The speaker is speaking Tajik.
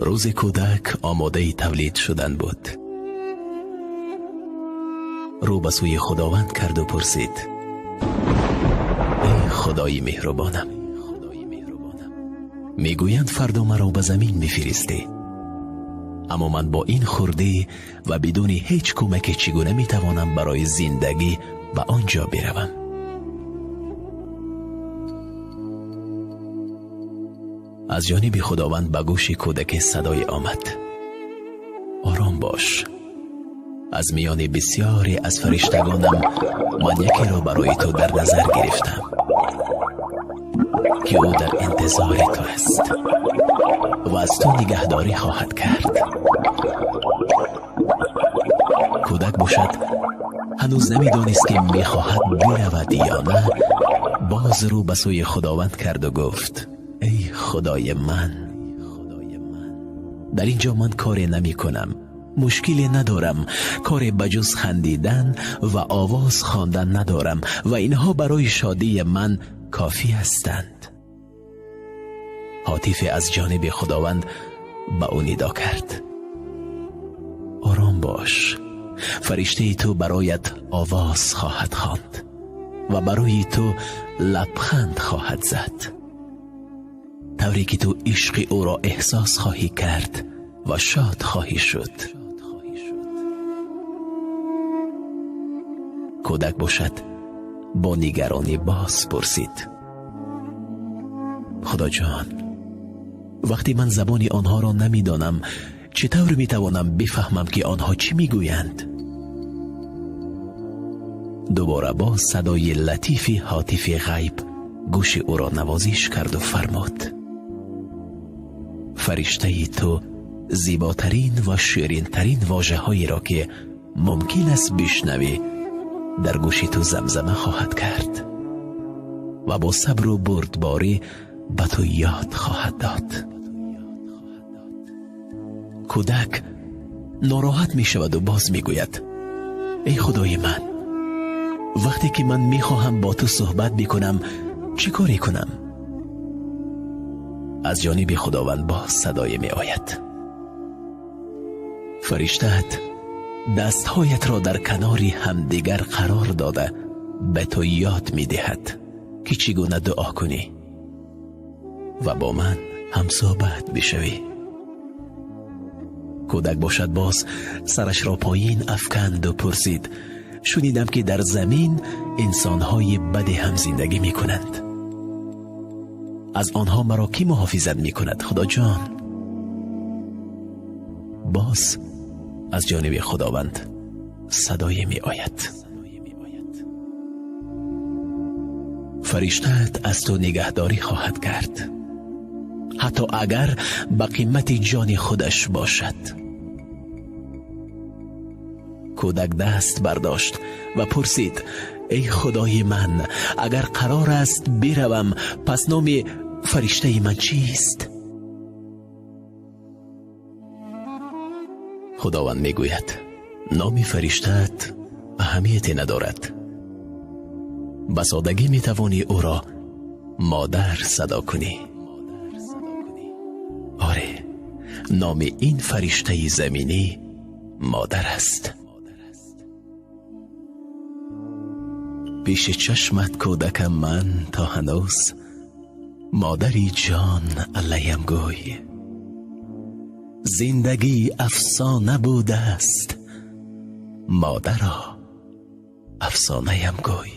Рӯзе кӯдак омодаи тавлид шудан буд. Рӯ ба сӯи Худованд карду пурсид: «Эй Худои меҳрубонам, мегӯянд, фардо маро ба замин мефиристӣ, аммо ман бо ин хурдӣ ва бидуни ҳеҷ кӯмаке чӣ гуна метавонам барои зиндагӣ ба он ҷо биравам?» Аз ҷониби Худованд ба гӯши кӯдаке садое омад: «Ором бош, аз миёни бисёре аз фариштагонам ман якеро барои ту дар назар гирифтам, ки ӯ дар интизори ту аст ва аз ту нигаҳдорӣ хоҳад кард». Кӯдак бошад, ҳанӯз намедонист, ки мехоҳад биравад ё на. Боз рӯ ба сӯи Худованд карду гуфт: «Эй Худои ман, дар ин ҷо ман коре намекунам, мушкиле надорам, коре ба ҷуз хандидан ва овоз хондан надорам ва инҳо барои шодии ман кофӣ ҳастанд». Ҳотифе аз ҷониби Худованд ба ӯ нидо кард: «Ором бош, фариштаи ту бароят овоз хоҳад хонд ва барои ту лабханд хоҳад зад, тавре ки ту ишқи ӯро эҳсос хоҳӣ кард ва шод хоҳӣ шуд». Кӯдак бошад, бо нигаронӣ боз пурсид: «Худоҷон, вақте ман забони онҳоро намедонам, чӣ тавр метавонам бифаҳмам, ки онҳо чӣ мегӯянд?» Дубора боз садои латифи ҳотифи ғайб гӯши ӯро навозиш карду фармуд: «Фариштаи ту зеботарин ва ширинтарин вожаҳоеро, ки мумкин аст бишнавӣ, дар гӯши ту замзама хоҳад кард ва бо сабру бурдборӣ ба ту ёд хоҳад дод». Кӯдак нороҳат мешаваду боз мегӯяд: «Эй Худои ман, вақте ки ман мехоҳам бо ту суҳбат бикунам, чӣ коре кунам?» Аз ҷониби Худованд боз садое меояд: «Фариштаат дастҳоятро дар канори ҳамдигар қарор дода, ба ту ёд медиҳад, ки чӣ гуна дуо кунӣ ва бо ман ҳамсӯҳбат бишавӣ». Кӯдак бошад, боз сарашро поин афканду пурсид: «Шунидам, ки дар замин инсонҳои баде ҳам зиндагӣ мекунанд. Аз онҳо маро кӣ муҳофизат мекунад, Худоҷон?» Боз аз ҷониби Худованд садое меояд: «Фариштаат аз ту нигаҳдорӣ хоҳад кард, ҳатто агар ба қимати ҷони худаш бошад». Кӯдак даст бардошт ва пурсид: «Эй Худои ман, агар қарор аст биравам, пас номи фариштаи ман чист?» Худованд мегӯяд: «Номи фариштаат аҳамияте надорад, ба содагӣ метавонӣ ӯро модар садо кунӣ». Оре, номи ин фариштаи заминӣ модар аст. Пеши чашмат кӯдакам ман то ҳанӯз, модари ҷон, аллаям гӯй. Зиндагӣ афсона будааст, модаро, афсонаям гӯй.